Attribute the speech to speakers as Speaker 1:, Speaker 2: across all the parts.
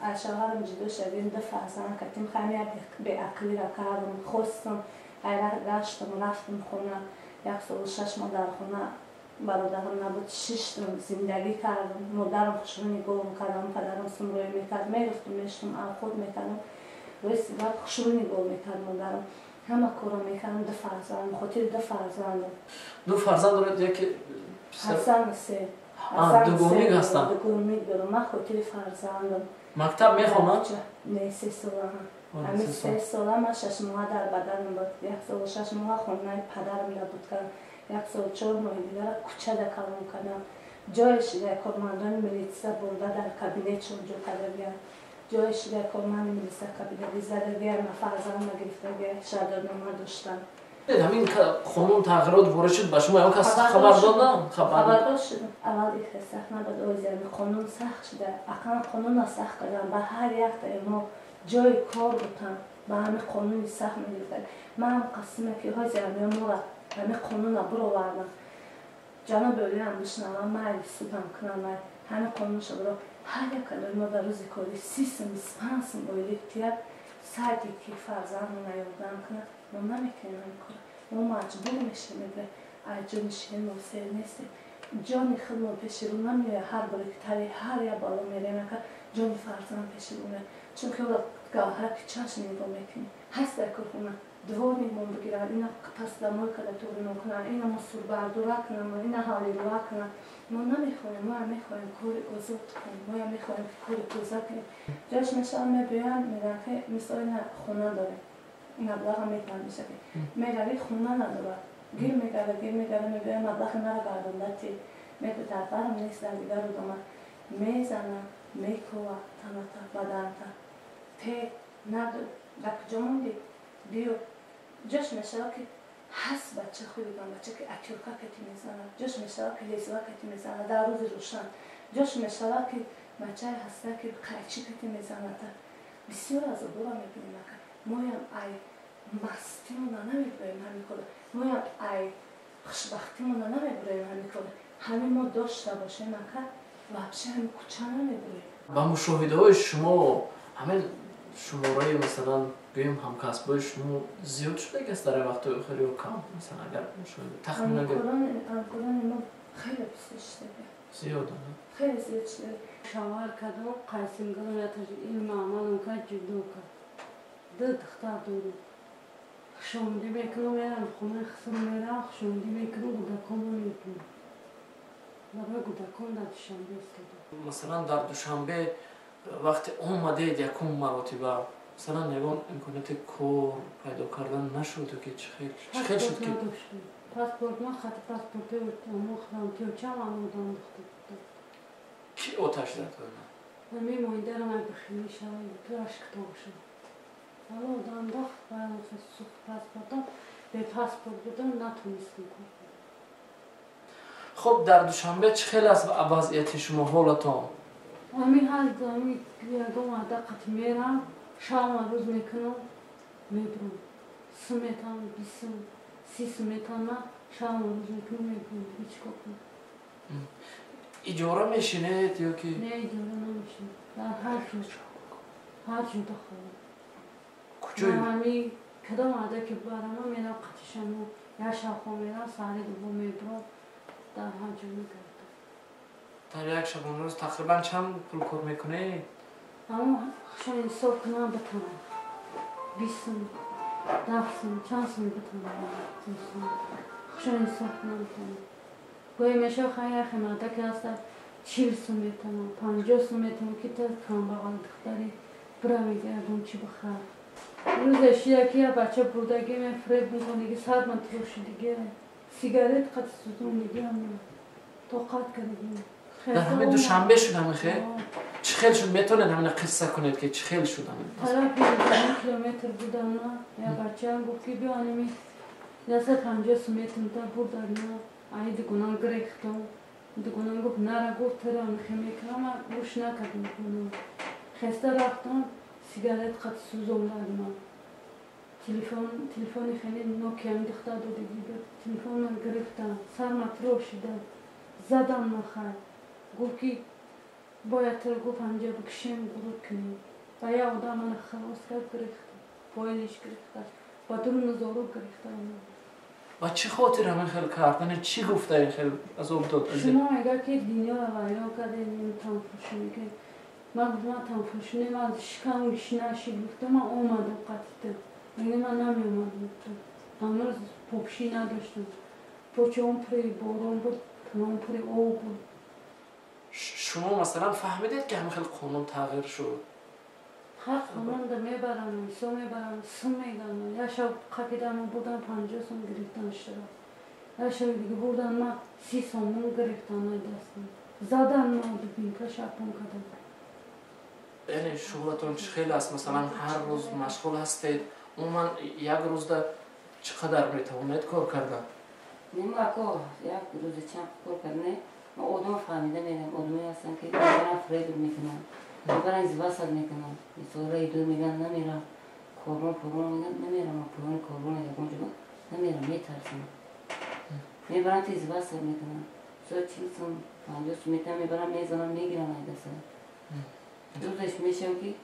Speaker 1: Аз шавҳарам ҷудо шудем, ду фарзанд кардем. Ҳамин як беақлиро кардам, хостам, гаштам, рафтам хона. 1 солу 6 моҳ дар хона бародарам набуд, шиштам, зиндагӣ кардам. Модарам хушрӯ нигоҳам кардам, падарам сумрӯӣ мекард. Мерафтам, мештам, авход мекардам. Рости гап, хушрӯ нигоҳ мекард модарам. Ҳама корро мекардам, ду фарзанд, хотири ду фарзандам.
Speaker 2: Ду фарзанд доред, яке?
Speaker 1: Ҳасан, се.
Speaker 2: Дугоник ҳастанд?
Speaker 1: Дугоник дорам ман, хотири фарзандам.
Speaker 2: Мактаб мехонад?
Speaker 1: Не, 3 сола. Ҳамин 3 сола ман 6 моҳа дар баданам буд. 1 солу 6 моҳа хонаи падарам набуд кардам. 1 сол 4 моҳи дигара кӯчада калон кардам. Ҷое шида, кормандони милитсия бурда, дар кабинетшон ҷо кардагия. Ҷое шида, корманди милитсия кабинети задагия, ма фарзандма гирифтагия, шаҳодатнома доштам.
Speaker 2: Ҳамин қонун тағйирот ворид шуд, ба шумо ягон кас хабар додам?
Speaker 1: Хабардор шудам. Аввал ихе сахт набуд, озиями қонун сахт шуда. Ақаллан қонунро сахт кардам, ба ҳар яктаи мо ҷои кор бутам, ба ҳамин қонуни сахт мегирифтаг. Ман қасиме ки ҳозиами мора ҳамин қонунро буровардам, ҷаноби олиам бишнавам, майли, судам кунам, ҳамин қонуншо буро, ҳар як кадои мо дар рӯзи корӣ 30 сум, 25 сум ойлик тияд, сайти ки фарзандмона ёрдам кунад, мо наметавонем ҳамин кора. Мо маҷбур мешавем, ай ҷони ширин мо сер нестем, ҷони худмон пеши рӯ намеояд. Ҳар боре ки тари ҳар як бало мерем, ака, ҷони фарзанд пеши рӯ меояд, чунки ӯро гавҳараки чашм нигоҳ мекунем. Ҳаст дар корхона дворникмон бигиранд, ина пасдамой када туғримон кунанд, ина мусурбардора кунанд, ина ҳавлируа кунанд. Мо намехоҳем, моям мехоҳем кори озод кунем, моям мехоҳем ки кори тоза кунем. Ҷош мешавад, мебиёянд, мегӯянд ки мисол ина хона дорем, маблаға метавон мешаки мерави, хона надорад, гир мегарда, гир мегарда, мебиёяд, маблағи мара гардонда ти мегӯ, дар барам нест, дар дигар одама мезана, мекова таната, баданта те наду, дар куҷо мондӣ, биё. Ҷош мешавад ки ҳаст бача хулиган, бача ки отвёртка кати мезанад, ҷош мешавад ки лезва кати мезанад дар рӯзи рӯшан, ҷош мешавад ки бачае ҳаста ки қайчи кати мезанад. Бисёр азобора мебинем, ака. Моям ай мастимона намебироем ҳамин кора, моям ай хушбахтимона намебироем ҳамин кора. Ҳамин мо дошта бошем, ака, вообще ҳамин кӯча намебироем.
Speaker 2: Ба мушоҳидаҳои шумо, ҳамин шумораи, масалан, гӯем, ҳамкасбои шумо зиёд шудагиаст дар вақтҳои охир ё кам? Масалан, агар тахминан.
Speaker 1: Ҳамкорони мо хеле бисёр шудагия.
Speaker 2: Зиёд?
Speaker 1: Хеле зиёд шуда.
Speaker 3: Шавҳар кардам, қайсингалам, илму амалам кард, ҷудо кард. Ду духтар дорам. Хушомадӣ мекунам, мерам хонаи хусум, мерам, хушомадӣ мекунам, кӯдаконро мебинам. Барои кӯдакон дар Душанбе истодам.
Speaker 2: Масалан, дар Душанбе вақте омадед якум маротиба, масалан, ягон имконияти кор пайдо кардан нашуд ки чӣ хел шуд ки?
Speaker 3: Паспорт ман хати паспорти омӯхтам, чам одам духта.
Speaker 2: Ки оташ зад?
Speaker 3: Ҳамин моидарам ай бихими шавад, туаш китоб шуд. Ҳало одам дохт, сухт паспортам, бе паспорт будам, натонистам кор кунам.
Speaker 2: Хуб, дар Душанбе чӣ хел аст вазъияти шумо, ҳолатон?
Speaker 3: Ҳамин ҳал, ҳамин ягон ваъда қати мерам, шавма рӯз мекунам, мебурам. Сум метавам, 20 сум, 30 сум метавам, шавма рӯз мекунам, мебурам. Ҳеҷ кор кунам.
Speaker 2: Иҷора мешинед ё ки?
Speaker 3: Не, иҷора намешинам. Дар ҳар ҷо, ҳар ҷо дахолам.
Speaker 2: Куҷо?
Speaker 3: Ҳамин кадом ваъда ки барама, мерам қатишану як шабхо мерам, саҳари дубо мебурам, дар ҳар ҷо мегардам.
Speaker 2: Дар як шабонрӯз тақрибан чанд пул кор мекунед?
Speaker 3: Аммо хушон ҳисоб кунам, битавонам. 20 сум, 10 сум, чанд сум битавонам. Хушон ҳисоб кунам, битавонам. Гоҳе мешавад, хай, яхе мардаке ҳаста, 40 сум метавонам, 50 сум метавонам, ки та камбағал духтари бирав, ягон чӣ бихар. Рӯзе шида ки як бача бурдаги мефреб мекунад, сарма трошидиге, сигарет қати сӯзондиги, тоқат кардагӣ.
Speaker 2: Дар ҳамин Душанбе шуд ҳамин хел? Чӣ хел шуд, метавонед ҳамина қисса кунед ки чӣ хел шуд ҳамин?
Speaker 3: Тарафи километр будам, на як бачаам гуфт ки биё, аними 150 сум метавонта бурдагна, ай дугонам гирехтам. Дугонам гуфт нара, гуфт тара мехе мекунам, ман гӯш накардам дугонам. Хеста рафтам, сигарет қати сӯзондагна. Телефон, телефони хеле Нокиам духтар додагӣ буд. Телефонам гирифтам, сарма трошида, задам нахай. Гуфт ки Бояд туро гуфт ҳамҷа бикшем ғурур кунем. Ва як одам мана халос кард гирифта. Пойлиш гирифта. Ба дуруни зору гирифта.
Speaker 2: Ба чӣ хотир ҳамин хел кард? Яъне чӣ гуфта ин хел азоб дод?
Speaker 3: Шумо мега ки дунёро вайрон кардем, танфурӯшӣ мекунем. Ман гуфтам ман танфурӯшӣ не, ман шикам гишна шид гуфтам ман омадам қатита. Яъне ман намеомадам. Ҳамрӯз попшӣ надоштам. Почаом пури борон буд, таном пури об буд.
Speaker 2: Шумо масалан фаҳмидед ки ҳамин хел қонун тағйир шуд?
Speaker 3: Ҳар қонун мебарам, мисол мебарам, сум мегам. Як шаб қапидан бурдан 50 сум гирифтан штраф. Як шаби дига бурдан ма 30 сомон гирифтан ай дастам. Задан ма дубинка шапон кардам.
Speaker 2: Яъне шуғлатон чӣ хел аст? Масалан ҳар рӯз машғул ҳастед? Умуман як рӯзда чӣ қадар метавонед кор кардан?
Speaker 4: Не, ма ако як рӯза чанд кор карда, ма одам фаҳмида мерам. Одамое ҳастанд ки мебаранд фиреб мекунанд. Мебаранд издивасат мекунанд. Мисол рейду мегӯянд намерам. Корвон порвон мегӯянд намерам. Ма поёни корвон ягон ҷо намерам, метарсам. Мебаранд издивасат мекунанд. Мисол 40 сум, 50 сум метавонам мебарам, мезанам, мегирам ай дастам. Рӯзаш мешавам ки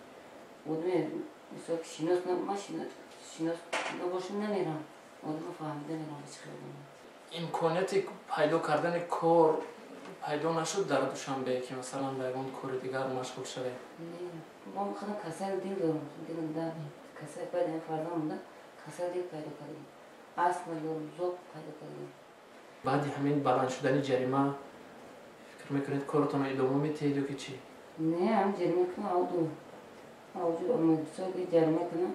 Speaker 4: одаме мисол шинос ма шинос набошам намерам. Одама фаҳмида мерам чӣ хел одам.
Speaker 2: Имконияти пайдо кардани кор пайдо нашуд дар Душанбе ки масалан ба ягон кори дигар машғул шавед?
Speaker 4: Не, ман худам касали дил дорам. Дилам дард касал пайдо фарзанд монда, касали дил пайдо кардем. Астма дорам, зоб пайдо кардем.
Speaker 2: Баъди ҳамин баланд шудани ҷарима фикр мекунед коротонро идома медиҳед ё ки чӣ?
Speaker 4: Не, ҳам ҷарима кунам, ауду. Ауду, бисёр ки ҷарима кунам,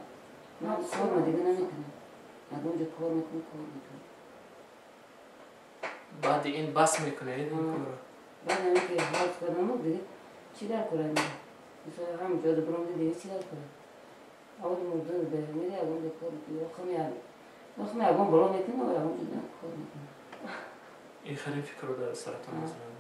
Speaker 4: ман корма дига намекунам. Ягон ҷо кор мекунам, кор мекунам.
Speaker 2: Баъди ин бас мекунед ин корро?
Speaker 4: Баъд ҳамин ки ҳавз кардам, дига чӣ дар кора? Мисол ҳам ҷода бурам, дига чӣ дар кора? Ауду мурда мега ягон ҷо кор мекунам. Охми ягон боло мекунам, ягон ҷо кор мекунам.
Speaker 2: Ин хеле фикрро дар саратон мезанад.